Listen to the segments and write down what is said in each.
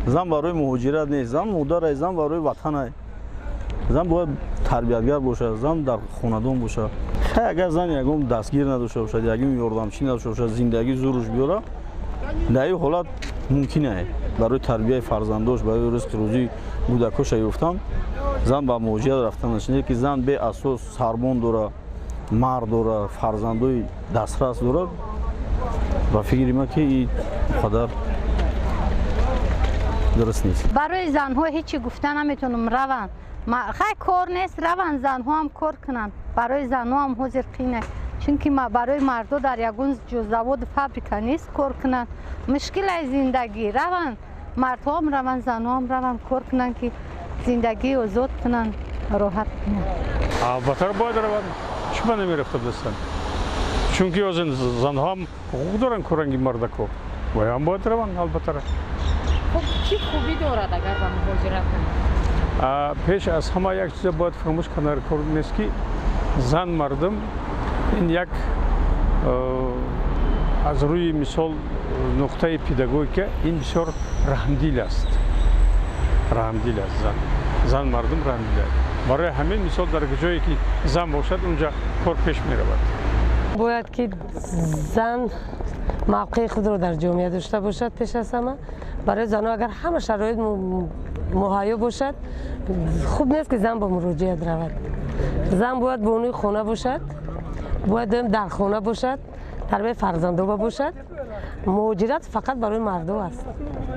Зан барои муҳоҷират нест, зан модар, зан барои ватан. Зан бояд тарбиятгар бошад, зан дар хонадон бошад. Хай, агар зан ягон дастгир надошта бошад, ягон ёрдамчӣ надошта бошад, зиндагӣ зӯруш биёра, дар ин ҳолат мумкин аст барои тарбияи фарзандош, барои ризқи рӯзии кӯдакоша ёфтан зан ба муҳоҷират рафтан. Не ки зан беасос сарбон дора, мард дора, фарзандои дастрас дорад, ба фикри ман, ки ин қадар дуруст нест. Барои занҳо ҳечи гуфта наметавонам. Раванд, хай, кор нест, раванд, занҳо ҳам кор кунанд. Барои занҳо ҳам ҳозир қийна, чунки барои мардо дар ягон ҷо заводу фабрика нест кор кунанд, мушкил ай зиндагӣ. Раванд, мардҳоам раванд, занҳоам раванд, кор кунанд, ки зиндагӣ озод кунанд, роҳат кунанд. Албатта, бояд раванд. Чиба намерафта бистанд? Чунки ҳозир занҳоам ҳуқуқ доранд, куранги мардако ваям бояд раванд, албатта. Хуб, чӣ хубӣ дорад, агар ба муҳоҷират? Пеш аз ҳама як чиза бояд фаромӯш кардан кор нест, ки зан мардум ин як аз рӯи мисол нуқтаи педагогика ин бисёр раҳмдил аст, раҳмдил аст. Зан мардум раҳмдил аст. Барои ҳамин, мисол, дар ҷое ки зан бошад, унҷа кор пеш меравад. Бояд ки зан мавқеи худро дар ҷомеа дошта бошад. Пеш аз ҳама, барои занҳо агар ҳама шароит муҳайё бошад, хуб нест, ки зан ба муроҷиат равад. Зан бояд бонуи хона бошад, бояд доим дар хона бошад, тарбияи фарзандоба бошад. Муҳоҷират фақат барои мардо аст,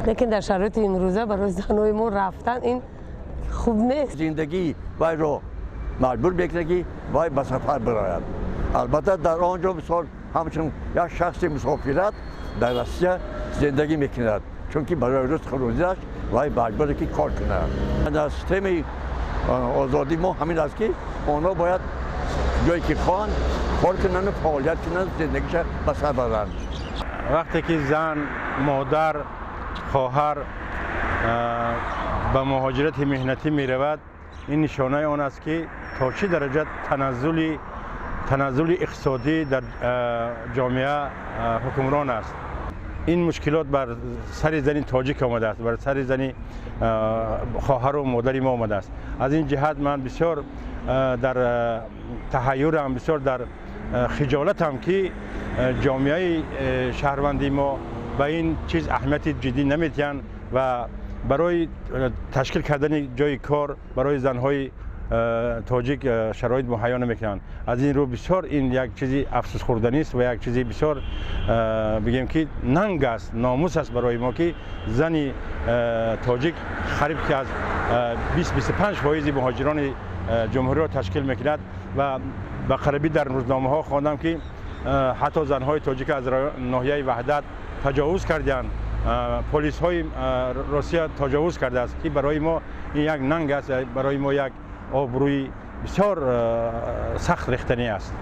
лекин дар шароити имрӯза барои занҳои мо рафтан ин хуб нест. Зиндагӣ вайро маҷбур мекунад, ки вай ба сафар бирояд. Албатта, дар он ҷо, мисол, ҳамчун як шахси мусофират дар Россия зиндагӣ мекунад, чунки барои ризқу рӯзиаш вай маҷбуре, ки кор кунад. Дар системаи озодии мо ҳамин аст, ки онҳо бояд ҷое ки хоҳанд кор кунанду фаъолият кунанд, зиндагиша ба сар баранд. Вақте ки зан, модар, хоҳар ба муҳоҷирати меҳнатӣ меравад, ин нишонаи он аст, ки то чӣ дараҷа таназзули иқтисодӣ дар ҷомеа ҳукмрон аст. Ин мушкилот бар сари зани тоҷик омадааст, бар сари зани хоҳару модари мо омадааст. Аз ин ҷиҳат ман бисёр дар таҳайюрам, бисёр дар хиҷолатам, ки ҷомеаи шаҳрвандии мо ба ин чиз аҳамияти ҷиддӣ намедиҳанд ва барои ташкил кардани ҷои кор барои занҳои тоҷик шароит муҳайё намекунанд. Аз ин рӯ бисёр ин як чизи афсӯсхӯрданист ва як чизи бисёр, бигем, ки нанг аст, номус аст барои мо, ки зани тоҷик қариб ки аз 20-25 фоизи муҳоҷирони ҷумҳуриро ташкил мекунад. Ва ба қарибӣ дар рӯзномаҳо хондам, ки ҳатто занҳои тоҷик аз ноҳияи Ваҳдат таҷовуз карданд, полисҳои Россия таҷовуз кардааст, ки барои мо ин як нанг аст, барои мо як обрӯи бисёр сахт рехтанӣ аст.